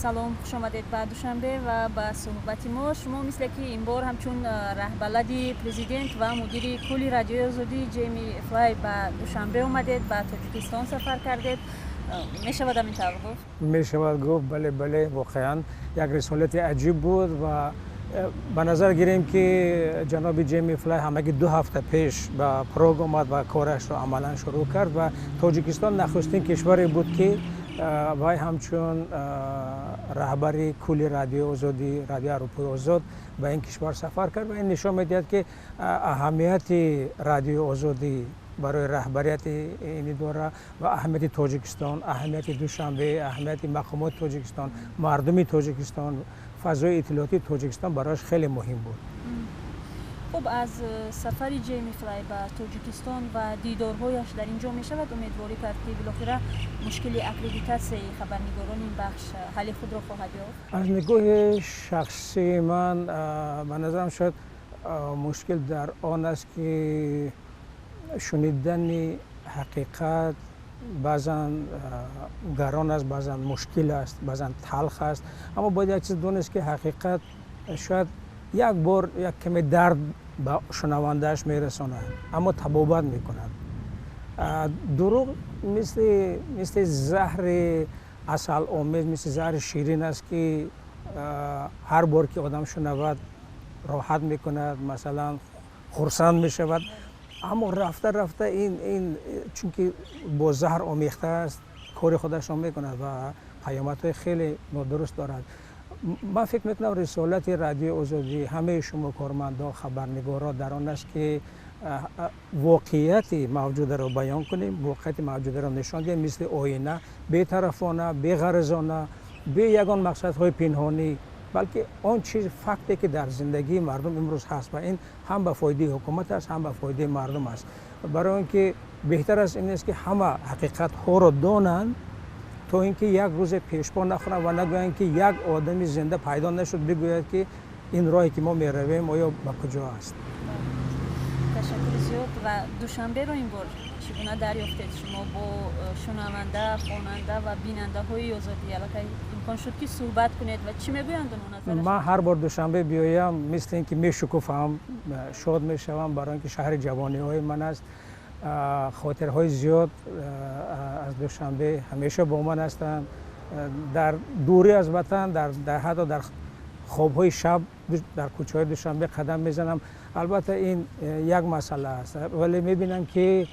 Салом, хуш омадед ба Душанбе ва ба суҳбати мо. Шумо, мисле ки ин бор ҳамчун раҳбалади президент ва мудири кулли Радиои Озодӣ Ҷейми Флай ба Душанбе омадед, ба Тоҷикистон сафар кардед. Мешавад ҳамин тавр гуфт? Мешавад гуфт, бале, бале. Воқеан, як рисолати аҷиб буд ва ба назар гирем, ки ҷаноби Ҷейми Флай ҳамагӣ 2 ҳафта пеш ба Прог омад ва корашро амалан шурӯъ кард ва Тоҷикистон нахустин кишваре буд, ки вай ҳамчун раҳбари кулли Радиои Озодӣ, Радиои Аврупои Озод, ба ин кишвар сафар кард. Ва ин нишон медиҳад, ки аҳамияти Радиои Озодӣ барои раҳбарияти ин идора ва аҳамияти Тоҷикистон, аҳамияти Душанбе, аҳамияти мақомоти Тоҷикистон, мардуми Тоҷикистон, фазои иттилоотии Тоҷикистон барояш хеле муҳим буд. Хуб, аз сафари Ҷейми Флай ба Тоҷикистон ва дидорҳояш дар ин ҷо мешавад умедворӣ кард, ки билохира мушкили аккредитатсияи хабарнигорони ин бахш ҳалли худро хоҳад ёфт? Аз нигоҳи шахсии ман, ба назарам, шояд мушкил дар он аст, ки шунидани ҳақиқат баъзан гарон аст, баъзан мушкил аст, баъзан талх аст. Аммо бояд як чиз донист, ки ҳақиқат шояд як бор як каме дард ба шунавандааш мерасонад, аммо табобат мекунад. Дурӯғ мисли заҳри асаломез, мисли заҳри ширин аст, ки ҳар бор ки одам шунавад, роҳат мекунад, масалан, хурсанд мешавад, аммо рафта рафта ин чунки бо заҳр омехта аст, кори худашро мекунад ва паёмадҳои хеле нодуруст дорад. Ман фикр мекунам, рисолати Радиои Озодӣ, ҳамаи шумо кормандо, хабарнигорро дар он аст, ки воқеияти мавҷударо баён кунем, воқеияти мавҷударо нишон диҳем, мисли оина, бетарафона, беғаразона, бе ягон мақсадҳои пинҳонӣ, балки он чиз, факте, ки дар зиндагии мардум имрӯз ҳаст. Ва ин ҳам ба фоидаи ҳукумат аст, ҳам ба фоидаи мардум аст, барои он ки беҳтар аст ин аст, ки ҳама ҳақиқатҳоро донанд, то ин ки як рӯзе пешпо нахӯранд ва нагӯянд, ки як одами зинда пайдо нашуд бигӯяд, ки ин роҳе, ки мо меравем, оё ба куҷо аст. Ташаккури зиёд. Ва Душанберо ин бор чӣ гуна дарёфтед? Шумо бо шунаванда, хонанда ва бинандаҳои Озодӣ аллакай имкон шуд, ки суҳбат кунед, ва чӣ мегӯянд онҳо, назарашон? Ман ҳар бор Душанбе биёям, мисли ин ки мешукуфам, шод мешавам, барои ин ки шаҳри ҷавониҳои ман аст. Хотирҳои зиёд аз Душанбе ҳамеша бо ман ҳастанд. Дар дурӣ аз ватан, ҳатто дар хобҳои шаб дар кӯчаҳои Душанбе қадам мезанам. Албатта, ин як масъала аст, вале мебинам, ки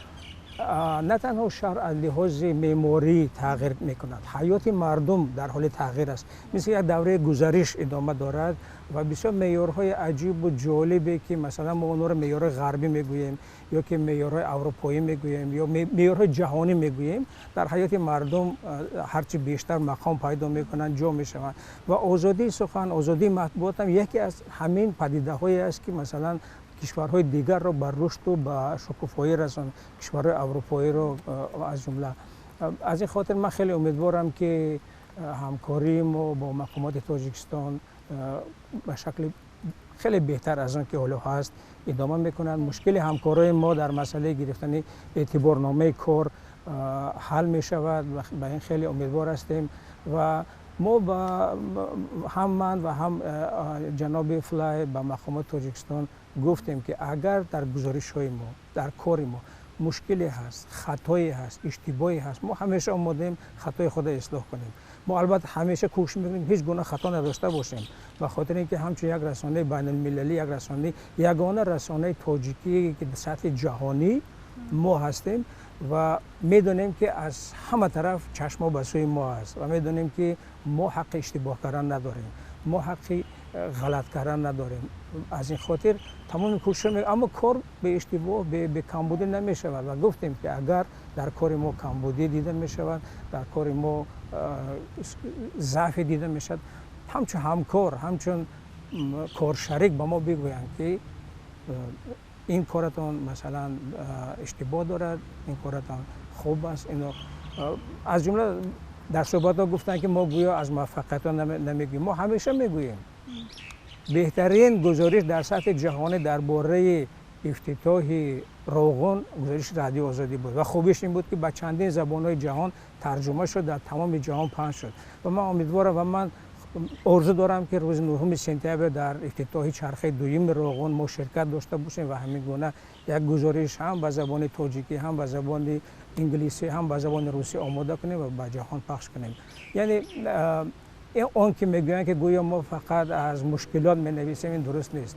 на танҳо шаҳр аз лиҳози меъморӣ тағйир мекунад, ҳаёти мардум дар ҳоли тағйир аст, мисли як давраи гузариш идома дорад. Ва бисёр меъёрҳои аҷибу ҷолибе, ки масалан мо онҳоро меъёрҳои ғарбӣ мегӯем ё ки меъёрҳои аврупоӣ мегӯем ё меъёрҳои ҷаҳонӣ мегӯем, дар ҳаёти мардум ҳарчи бештар мақом пайдо мекунанд, ҷо мешаванд. Ва озодии сухан, озодии матбуот ҳам яке аз ҳамин падидаҳое аст, ки масалан кишварҳои дигарро ба рушду ба шукуфоӣ расонд, кишварҳои аврупоиро аз ҷумла. Аз ин хотир ман хеле умедворам, ки ҳамкории мо бо мақомоти Тоҷикистон ба шакли хеле беҳтар аз он ки ҳоло ҳаст идома мекунад. Мушкили ҳамкорои мо дар масъалаи гирифтани эътиборномаи кор ҳал мешавад ва ба ин хеле умедвор ҳастем. Ва мо ҳам ман ва ҳам ҷаноби Флай ба мақомоти Тоҷикистон гуфтем, ки агар дар гузоришҳои мо, дар кори мо мушкиле ҳаст, хатое ҳаст, иштибоҳе ҳаст, мо ҳамеша омодаем хатои худро ислоҳ кунем. Мо албатта ҳамеша кӯшиш мекунем, ҳеҷ гуна хато надошта бошем, ба хотири ин ки ҳамчун як расонаи байналмилалӣ, як расонаи, ягона расонаи тоҷикӣ, ки дар сатҳи ҷаҳонӣ мо ҳастем, ва медонем, ки аз ҳама тараф чашмҳо ба сӯи мо аст, ва медонем, ки мо ҳаққи иштибоҳ кардан надорем, мо ҳаққи ғалат кардан надорем. Аз ин хотир тамоми кӯшиш, аммо кор бе иштибоҳ, бе камбудӣ намешавад. Ва гуфтем, ки агар дар кори мо камбудӣ дида мешавад, дар кори мо заъфе дида мешавад, ҳамчун ҳамкор, ҳамчун коршарик ба мо бигӯянд, ки ин коратон, масалан, иштибоҳ дорад, ин коратон хуб аст. Ино аз ҷумла дар суҳбатҳо гуфтанд, ки мо гӯё аз муваффақиятҳо намегӯем. Мо ҳамеша мегӯем. Беҳтарин гузориш дар сатҳи ҷаҳонӣ дар бораи Ифтитоҳи Роғун гузориши Радиои Озодӣ буд ва хубиш ин буд, ки ба чандин забонҳои ҷаҳон тарҷума шуд, дар тамоми ҷаҳон паҳн шуд. Ва ман умедворам ва ман орзу дорам, ки рӯзи 9 сентябр дар ифтитоҳи чархаи дуюми Роғун мо ширкат дошта бошем ва ҳамин гуна як гузориш ҳам ба забони тоҷикӣ, ҳам ба забони инглисӣ, ҳам ба забони русӣ омода кунем ва ба ҷаҳон пахш кунем. Яъне он ки мегӯянд, ки гӯё мо фақат аз мушкилот менависем, ин дуруст нест.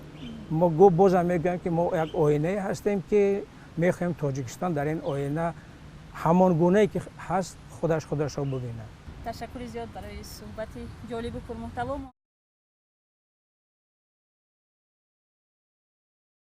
Мо бозам мегӯям, ки мо як оинае ҳастем, ки мехоҳем Тоҷикистон дар ин оина ҳамон гунае ки ҳаст, худаш худашро бубинад. Ташаккури зиёд барои суҳбати ҷолибу пурмуҳтаво.